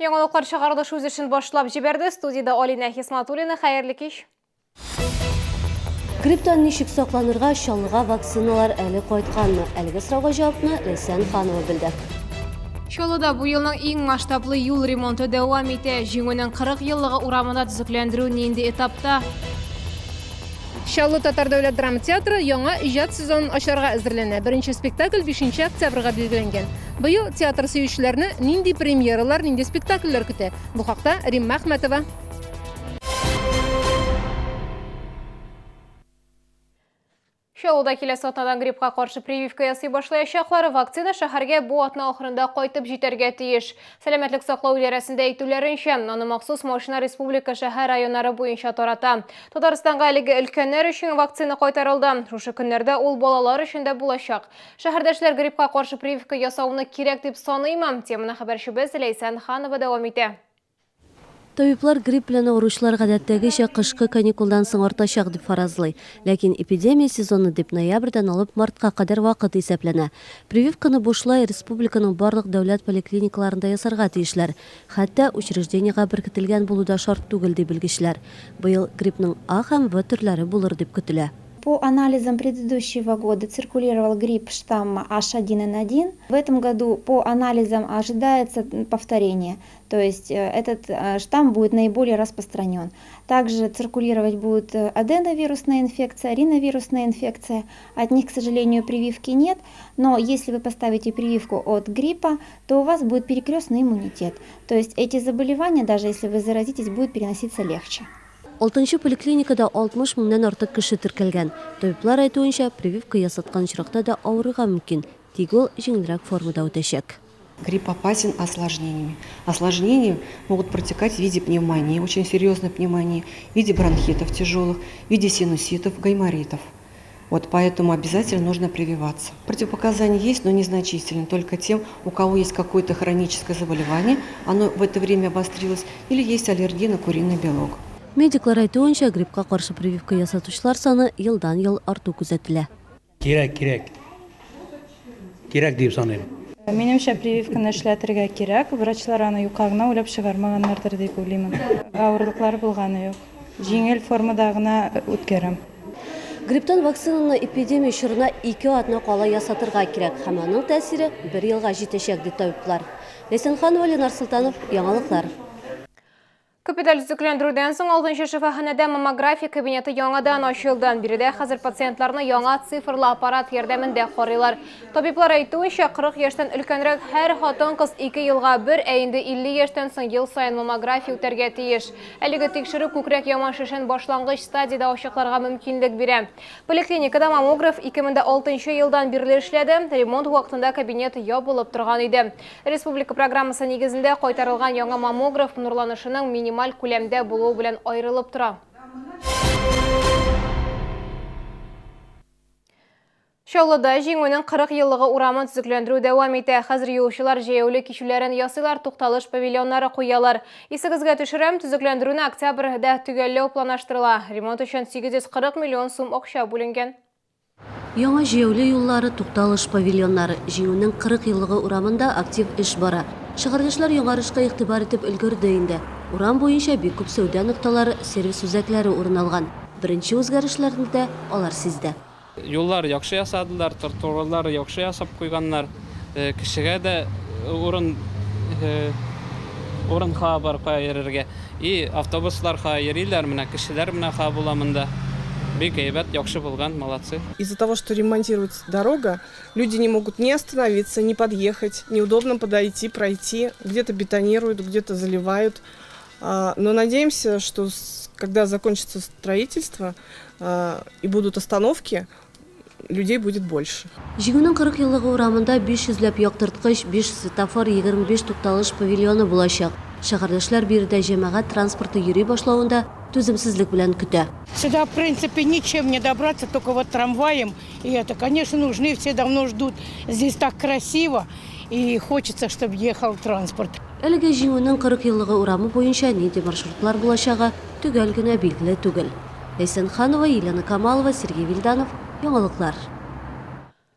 Яңалыклар чыгарылыш үз эшен башлап җибәрде. Студиядә Алинә Хисматуллина. Хәерле кич. Грипптан ничек сакланырга, Чаллыга вакциналар әле кайтканмы? Әлеге сорауга җавапны Ләйсән Ханова белде. Чаллыда бу елның иң масштаблы юл ремонты дәвам итә. Җиңүнең 40 еллыгы урамында төзекләндерү нинди этапта? Чаллы татар дәүләт драма театры яңа иҗат сезонын ачарга әзерләнә. Беренче спектакль 5 октябрьгә билгеләнгән. Быел театр сөючеләрне нинди премьералар, нинди спектакльләр көтә? Бу хакта Римма Әхмәтова. Чаллыда киләсе атнадан гриппка каршы прививка ясый башлаячаклар. Вакцина шәһәргә бу атна ахырында кайтып җитәргә тиеш. Сәламәтлек саклау идарәсендә әйтүләренчә, аны махсус машина республика шәһәр-районнары буенча тарата. Татарстанга әлеге өлкәннәр өчен вакцина кайтарылды. Шушы көннәрдә ул балалар өчен дә булачак. Шәһәрдәшләр гриппка каршы прививка ясауны кирәк дип саныймы? Теманы хәбәрчебез Ләйсән Ханова дәвам итә. Табиблар грипп белән авыручылар гадәттәгечә кышкы каникулдан соң артачак дип фаразлый. Ләкин эпидемия сезоны дип ноябрьдән алып мартка кадәр вакыт исәпләнә. Прививканы бушлай республиканың барлык дәүләт поликлиникаларында ясарга тиешләр. Хәтта учреждениегә беркетелгән булу да шарт түгел, ди белгечләр. Быел гриппның А һәм В төрләре булыр дип көтелә. По анализам предыдущего года циркулировал грипп штамма H1N1. В этом году по анализам ожидается повторение. То есть э, этот э, штамм будет наиболее распространен. Также циркулировать будет э, аденовирусная инфекция, риновирусная инфекция. От них, к сожалению, прививки нет, но если вы поставите прививку от гриппа, то у вас будет перекрестный иммунитет. То есть эти заболевания, даже если вы заразитесь, будут переноситься легче. Алтынчы поликлиникада 60 меңнән артык кеше теркәлгән. Табиблар әйтүенчә, прививка ясаткан очракта да авырырга мөмкин, тик ул җиңелрәк формада үтәчәк. Грипп опасен осложнениями. Осложнения могут протекать в виде пневмонии, очень серьезной пневмонии, в виде бронхитов тяжелых, в виде синуситов, гайморитов. Вот поэтому обязательно нужно прививаться. Противопоказания есть, но незначительны. Только тем, у кого есть какое-то хроническое заболевание, оно в это время обострилось, или есть аллергия на куриный белок. Медиклар әйтүенчә, гриппка каршы прививка ясатучылар саны елдан-ел арту күзәтелә. Кирәк, кирәк. Кирәк дип саныйм. Минемчә, прививканы эшләтергә кирәк. Врачлар аны юкка гына уйлап чыгармаганнардыр дип уйлыймын. Авырлыклар булганы юк. Җиңел формада гына үткәрәм. Грипптан вакцинаны эпидемия чорына ике атна кала ясатырга кирәк һәм аның тәэсире бер елга җитәчәк, ди табиблар. Ләйсән Ханова, Ленар Солтанов, Яңалыклар. Капиталь төзекләндерүдән соң 6 шифаханәдә маммография кабинеты яңадан ачылды. Биредә хәзер пациентларны яңа цифрлы аппарат ярдәмендә карыйлар. Табиблар әйтүенчә, 40 яшьтән өлкәнрәк һәр хатын-кыз 2 елга бер, ә инде 50 яшьтән соң ел саен маммография үтәргә тиеш. Әлеге тикшерү күкрәк яман шешен башлангыч стадиядә ачыкларга мөмкинлек бирә. Поликлиникада маммограф 2006 елдан бирле эшләде. Ремонт вакытында кабинет ябылып торган иде. Республика программасы нигезендә кайтарылган яңа маммограф нурланышының минималь күләмдә булуы белән аерылып тора. Чаллыда Җиңүнең 40 еллыгы урамын төзекләндерү дәвам итә. Хәзер юлчылар җәяүле кичүләрен ясыйлар, тукталыш павильоннары куялар. Исегезгә төшерәм, төзекләндерүне октябрьдә төгәлләү планлаштырыла. Ремонт өчен 840 миллион сум акча бүленгән. Яңа җәяүле юллары, тукталыш павильоннары, Җиңүнең 40 еллыгы урамында актив эш бара. Шәһәрдәшләр яңарышка игътибар итеп өлгерде инде. Урам буенча бик күп сәүдә нокталары, сервис үзәкләре урын алган. Беренче үзгәрешләрне дә алар сизде. Юллар яхшы ясадылар, тротуарлар яхшы ясап куйганнар. Кешегә дә урын урын ха бар кая йөрергә. И автобуслар ха йөриләр, менә кешеләр менә ха була монда. Бик әйбәт, яхшы булган, молодцы. Из-за того, что ремонтируется дорога, люди не могут ни остановиться, ни подъехать, неудобно подойти, пройти. Где-то бетонируют, где-то заливают. Но надеемся, что когда закончится строительство и будут остановки, людей будет больше. Җиңүнең 40 еллыгы урамында 500 ләп яктырткыч, 5 светофор, 25 тукталыш павильоны булачак. Шәһәрдәшләр биредә җәмәгать транспорты йөри башлавын да түземсезлек белән көтә. Сюда, в принципе, ничем не добраться, только вот трамваем. И это, конечно, нужны, все давно ждут. Здесь так красиво, и хочется, чтобы ехал транспорт. Әлегә Җиңүнең 40 еллыгы урамы буенча нинди маршрутлар булачагы төгәл генә билгеле түгел. Ләйсән Ханова, Елена Камалова, Сергей Вильданов, Яңалыклар.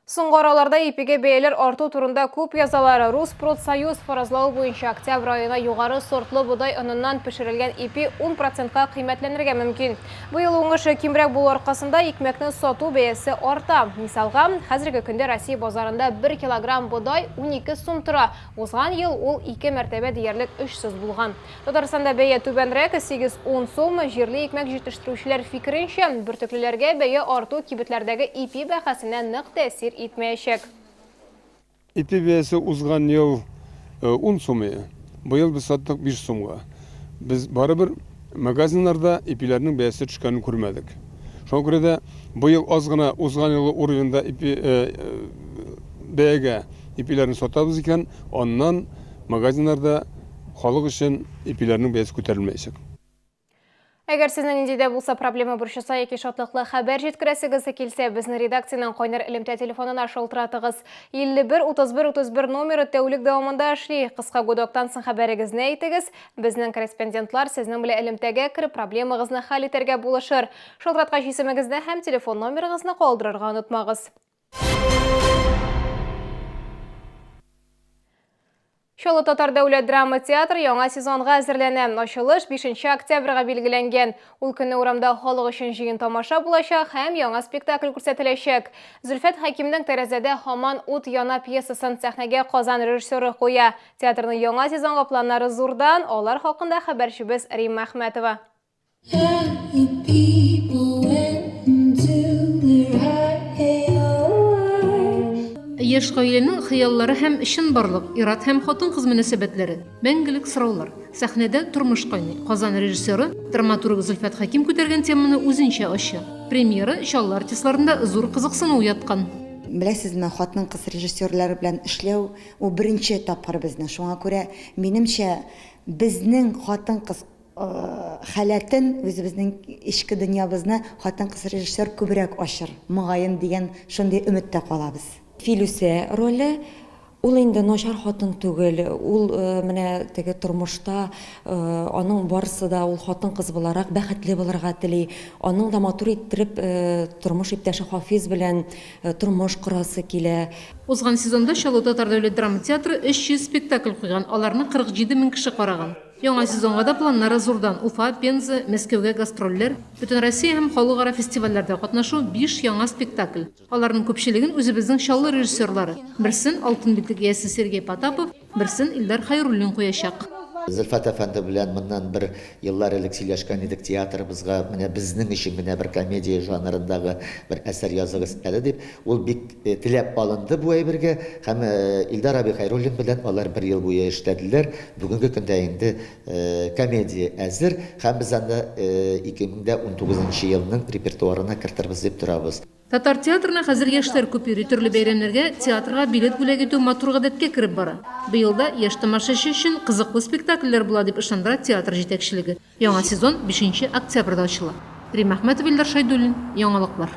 Соңгы араларда ипигә бәяләр арту турында күп язалар. Руспродсоюз фаразлавы буенча, октябрь аена югары сортлы бодай оныннан пешерелгән ипи ун процентка кыйммәтләнергә мөмкин. Быел уңыш кимрәк булу аркасында икмәкне сату бәясе арта. Мисалга, хәзерге көндә Россия базарында бер килограмм бодай 12 сум тора, узган ел ул ике мәртәбә диярлек очсыз булган. Татарстанда бәя түбәнрәк, 8-10 сум. Җирле икмәк җитештерүчеләр фикеренчә, бөртеклеләргә бәя арту кибетләрдәге ипи бәһасенә нык тәэсир итмәячәк. Ипи бәясе узган ел ун сум иде, быел без саттык биш сумга. Без барыбер магазиннарда ипиләрнең бәясе төшкәнен күрмәдек. Шуңа күрә дә быел аз гына узган елгы уровеньда ипи бәягә ипиләрне сатабыз икән, аннан магазиннарда Халык өчен ипиләрнең бәясе күтәрелмәячәк. Әгәр сезне нинди дә булса проблема борчыса яки шатлыклы хәбәр җиткерәсегез килсә, безне редакциянең кайнар элемтә телефонына шалтыратыгыз. 51 31 31 номеры тәүлек дәвамында эшли. Кыска гудоктан соң хәбәрегезне әйтегез. Безнең корреспондентлар сезнең белән элемтәгә кереп, проблемагызны хәл итәргә булышыр. Шалтыраткач исемегезне һәм телефон номерыгызны калдырырга онытмагыз. Чаллы татар дәүләт драма театры яңа сезонга әзерләнә. Ачылыш 5 октябрьгә билгеләнгән. Ул көнне урамда халык өчен җыен тамаша булачак һәм яңа спектакль күрсәтеләчәк. Зөлфәт Хәкимнең Тәрәзәдә һаман ут яна пьесасын сәхнәгә Казан режиссеры куя. Театрның яңа сезонга планнары зурдан, алар хакында хәбәрчебез Римма Әхмәтова. Яшь гаиләнең хыяллары һәм чынбарлык, ир-ат һәм хатын-кыз мөнәсәбәтләре, мәңгелек сораулар. Сәхнәдә тормыш кайный. Казан режиссеры, драматург Зөлфәт Хәким күтәргән теманы үзенчә ача. Премьера Чаллы артистларында зур кызыксыну уяткан. Беләсезме, хатын-кыз режиссерлары белән эшләү, ул беренче тапкыр безнең. Шуңа күрә, минемчә, безнең хатын-кыз халәтен, үзебезнең эчке дөньябызны хатын-кыз режиссер күбрәк ачыр, мөгаен, дигән шундый өметтә калабыз. Филүсә роле, ул инде начар хатын түгел, ул менә теге тормышта аның барысы да, ул хатын-кыз буларак бәхетле булырга тели, аның да матур иттереп тормыш иптәше Хафиз белән тормыш корасы килә. Узган сезонда Чаллы татар дәүләт драма театры 300 спектакль куйган, аларны 47 мең кеше караган. Яңа сезонга да планнары зурдан, Уфа, Пенза, Мәскәүгә гастрольләр, Бөтенроссия һәм халыкара фестивальләрдә катнашу, биш яңа спектакль. Аларның күпчелеген үзебезнең Чаллы режиссерлары, берсен, Алтын битлек иясе Сергей Потапов, берсен Илдар Хәйруллин куячак. Зөлфәт әфәнде белән моннан бер еллар элек сөйләшкән идек, театрыбызга менә безнең өчен генә бер комедия жанрындагы бер әсәр языгыз әле дип. Ул бик теләп алынды бу әйбергә һәм Илдар абый Хәйруллин белән алар бер ел буе эшләделәр. Бүгенге көндә инде комедия әзер һәм без аны 2019 нчы елның репертуарына кертербез дип торабыз. Татар театрына хәзер яшьләр күп йөри. Төрле бәйрәмнәргә театрга билет бүләк итү матур гадәткә кереп бара. Быел да яшь тамашачы өчен кызыклы спектакльләр була, дип ышандыра театр җитәкчелеге. Яңа сезон бишенче октябрьдә ачыла. Римма Әхмәтова, Илдар Шәйдуллин, Яңалыклар.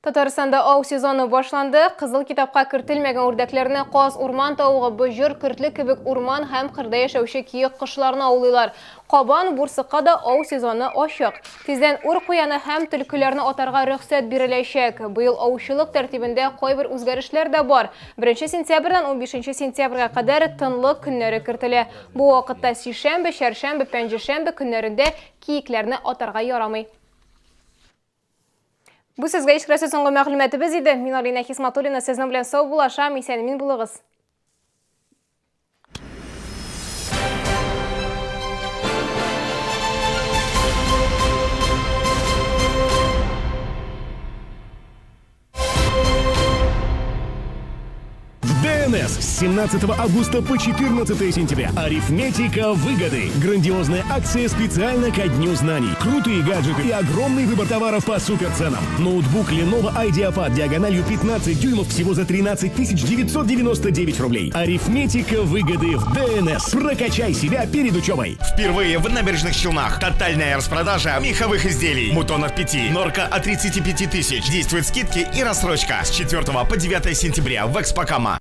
Татарстанда ау сезоны башланды. Кызыл китапка кертелмәгән үрдәкләрне каз, урман тавыгы, боҗыр, көртле кебек урман һәм кырда яшәүче киек кошларны аулыйлар. Кабан, бурсыкка да ау сезоны ачык. Тиздән үр куяны һәм төлкеләрне атарга рөхсәт биреләчәк. Быел аучылык тәртибендә кайбер үзгәрешләр дә бар. Беренче сентябрьдән унбишенче сентябрьгә кадәр тынлык көннәре кертелә. Бу вакытта сишәмбе, чәршәмбе, пәнҗешәмбе көннәрендә киекләрне атарга ярамый. Бу сезгә ишкерәсе соңгы мәгълүматыбыз иде. Мин Алина Хисматуллина сезнең белән сау булашам. Исән-имин булыгыз. В ДНС с 17 августа по 14 сентября. Арифметика выгоды. Грандиозная акция специально ко Дню знаний. Крутые гаджеты и огромный выбор товаров по суперценам. Ноутбук Lenovo IdeaPad диагональю 15 дюймов всего за 13 999 рублей. Арифметика выгоды в ДНС. Прокачай себя перед учебой. Впервые в набережных Челнах. Тотальная распродажа меховых изделий. Мутонов 5. Норка от 35 тысяч. Действуют скидки и рассрочка. С 4 по 9 сентября в Экспокама.